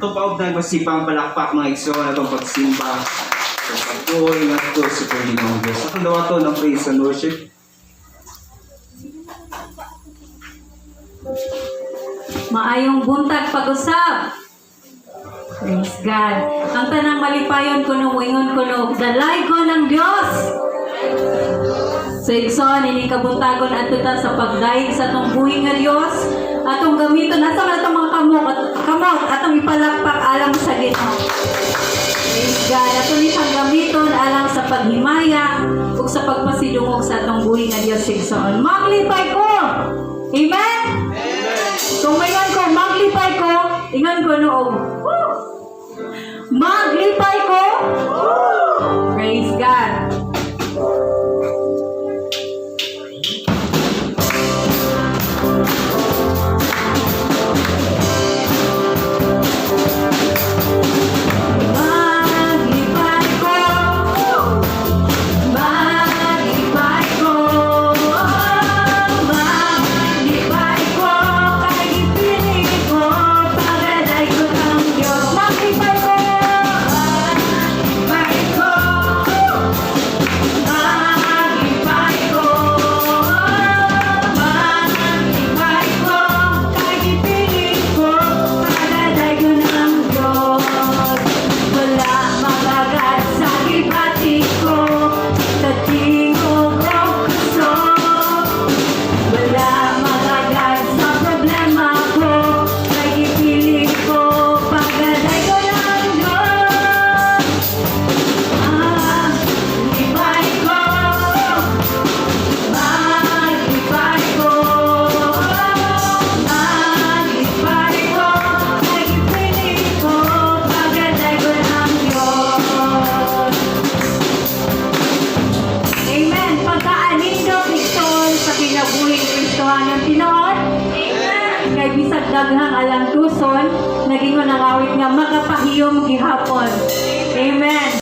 Ito pa og nagmasipang palakpak, mga igsoon, atong pagsimba sa pagtuoy ngadto sa Panginoong Diyos. Atong dawaton ang praise and worship. Maayong buntag pag-usab. Praise God. Ang tanang malipayon kuno, moingon kuno, "Dalaygon ang Dios." So igsoon, ini kabuntagon adto ta sa pagdayeg sa atong buhi nga Dios. Atong gamiton asa man atong mga kamot at kamot atong ipalakpak alang sa Ginoo. Praise God. Ato ni siyang gamiton alang sa paghimaya ug sa pagpasidungog sa atong buhi nga Dios, igsoon. Maglipay ko. Amen. Kung maingon ko, "Maglipay ko," ingon ko noog, "Woo!" Maglipay ko. Praise God. Maglipay ko, maglipay ko, maglipay ko, kay gipili ko, pagadaygon ang Diyos. Maglipay ko, maglipay ko, maglipay ko, maglipay ko, kay gipili ko, pagadaygon ang Diyos. Wala magagat sa gibati ko, sa tingog o kusog. Wala magagat sa problema ko, kay gipili ko, pagadaygon ang Diyos. Maglipay ko, maglipay ko, maglipay ko, kay gipili ko, pagadaygon ang Diyos. Amen. Pagkaanindot, igsoon, sa kinabuhing Kristohanon, tinuod? Kay bisag daghang alantuson, nagingon ang awit nga makapahiyom gihapon. Amen.